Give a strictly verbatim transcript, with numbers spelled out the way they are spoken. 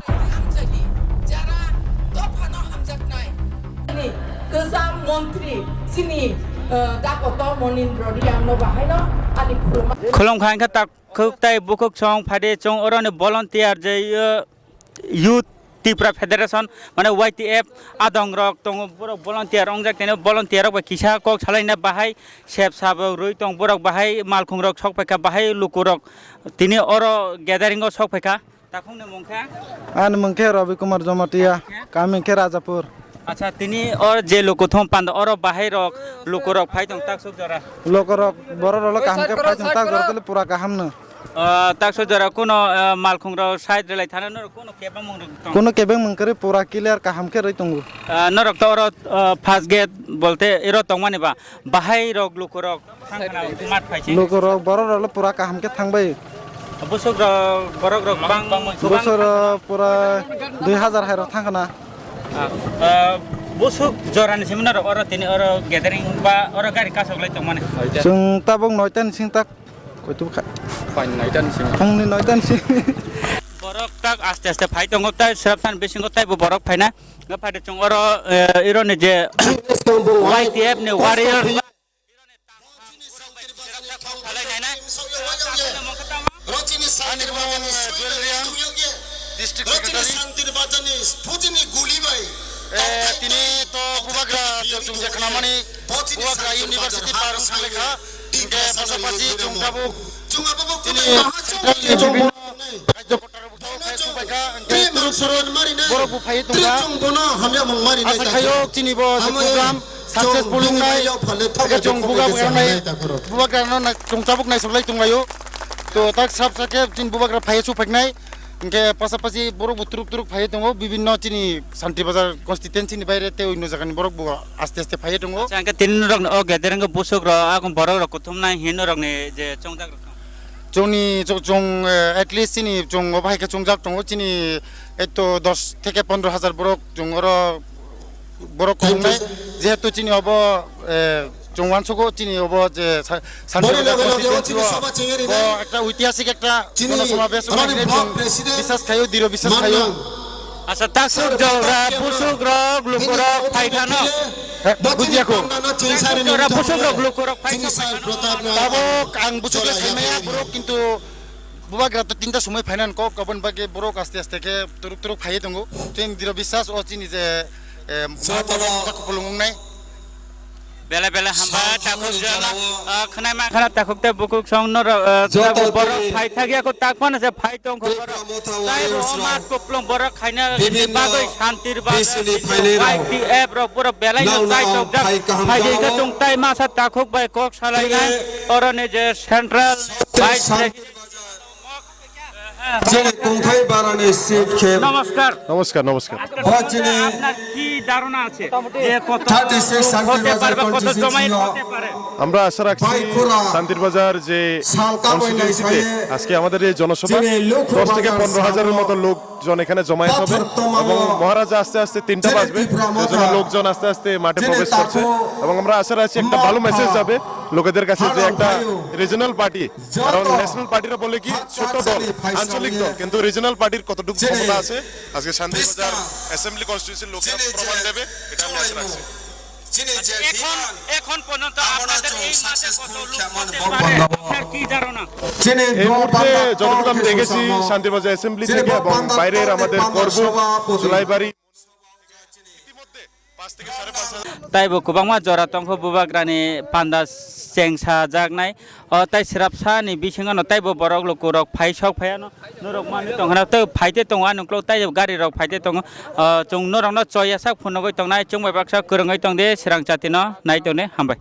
Hamjani, jara dophano hamjaknai. Ani kwcham montri, chini, eh, Dakoto Monindro Riyangno bahaino ani khulumma. Khulumkha, hwnkhe takhuk tei bukhuk song phaidi chwng oroni volunteer je, eh, Youth Tipra Federation, mane Y T F adongrok tongo, borok volunteer wngjak, tini volunteer rok bai kisa kok salaina bahai sep sabo rwi tong, borok bahai malkhung rok sok phaikha, bahai lukurok tini oro gathering o sok phaikha. Takhukni mung khe? Ani mung khe Ravi Kumar Jamatia, kami khe Rajapur. Acha, tini or je lukuthum panda oro bahai rok lukurok phai tong taksuk jora. Lukurok borok rok kaham khe phai tong tak jora tele pura kaham no. Ah, taksuk jora kuno, ah, malkhung rok side rwlai thana norok kuno kebang mung rok tong? Kuno kebang mung kwrwi pura clear kaham khe rwi tongo. Ah, norok to oro, ah, first gate bolte ero tongmani ba bahai rok lukurok Thang khna mat phai se. Lukurok, borok rok le pura kaham khe thang bai. Busuk rok, borok rok bang, bang, bang. Busuk rok pura dui hazar hai rok thang khna. Ah, ah, busuk jorani simi norok oro tini oro gathering ba oro gari kasok lai tongmani. Chwng tabuk noita ni sing tak koitu kha. Phai noita ni sing. Phungni noita ni sing. Borok tak aste aste phai tongo, tai srapsan bisingo taibo borok phaina. Nga phai de chwng oro, eh, ironi je Y T F ni warrior. District Secretary. Eh, tini to bubagra je chwng je khnamani bubagra university par wngkha lekha. Hingke pasapasi chwng tabuk tini central ni bibhinno rajyo kotor rok phai subaikha, hingke borok bo phai tongkha. Asa khayo chini bo je program successful wngnai, hingke chwng bubagra nai, bubagra no na chwng tabuk naisoklai tonglaio. To tak srapsa khe chini bubagra phai subaiknai, hingke pasapasi borok bo turuk turuk phai tongo, bibhinno chini Santir Bazar constituency ni baire tei onno jaga ni borok bo aste aste phai tongo. Acha, hingke tini norok ni o gathering o busuk rok, akon borok rok kuthum nai hin norok ni je chongjak rok. Chwngni, chwng, chwng, eh, at least chini chwng obo hai khe chongjak tongo, chini etto dos theke pondro hazar borok chwng oro borok kwbangma, jehetu chini obo, eh, chwng uansugo chini obo je sa-, Santir Bazar constituency o bo ekta oitihasik ekta jonosomabes wngkha hwnwi chwng bisas khaio, diro bisas khaio. Acha, taksuk jora busuk rok, luku rok phai khano. He, bujiya kho. Taksuk jora busuk rok, luku rok phai khano. Tabuk ang busuk rok khaimaya borok, kintu bubagra to tinta somoi phainan kok, aboni bagwi borok aste aste khe turuk turuk phaiwi tongo. Chini diro bisas o chini je, eh, ma borok kupulung wngnai. Belai belai hambai, takhuk jora, ah, khwnai ma khana takhuk tei bukhuk song norok, ah, tabuk borok phai thakya kho, tak phano se phai tong kho borok. Taibo o ma kuplung borok khaina bagwi Santir Bazar Y T F rok borok belai no chai tokjak. Phai di khe chwng tai masa takhuk bai kok salainai oroni je central vice president. Chini kungthai barani seat khe. নমস্কার। নমস্কার, নমস্কার। আপনার কি ধারণা আছে যে কত লোক হতে পারে বা কত জমায়েত হতে পারে? আমরা আশা রাখছি শান্তির বাজার যে কনস্টিটিউয়েন্সিতে আজকে আমাদের এই জনসভা দশ থেকে পনেরো হাজারের মতো লোকজন এখানে জমায়েত হবে এবং মহারাজা আস্তে আস্তে তিনটা বাজবে, এই জন্য লোকজন আস্তে আস্তে মাঠে প্রবেশ করছে এবং আমরা আশা রাখছি একটা ভালো মেসেজ যাবে লোকেদের কাছে যে একটা রিজিওনাল পার্টি, কারণ ন্যাশনাল পার্টিরা বলে কি ছোট দল, আঞ্চলিক দল, কিন্তু রিজিওনাল পার্টির কতটুকু ক্ষমতা আছে আজকে শান্তিবাজার অ্যাসেম্বলি কনস্টিটিউয়েন্সির লোকেরা প্রমাণ দেবে, এটা আমি আশা রাখছি। এখন, এখন পর্যন্ত আপনাদের এই মাঠে কত লোক হতে পারে? আপনার কি ধারণা? এই মুহূর্তে যতটুকু আমি দেখেছি শান্তিবাজার অ্যাসেম্বলি থেকে এবং বাইরের আমাদের করবুক, Julaibari, Taibo kwbangma jora tongkho bubagrani panda chengsajaknai. O tai swrapsani bisingo no taibo borok lukurok phai sok phaiano norok manwi tongkhana tei phaite tongo ani uklok tei gari rok phaite tongo. O chwng norokno choya sak phunugwi tongnai, chwng bai baksa kwrwngwi tongdi swrang chatino nai tongdi, hambai.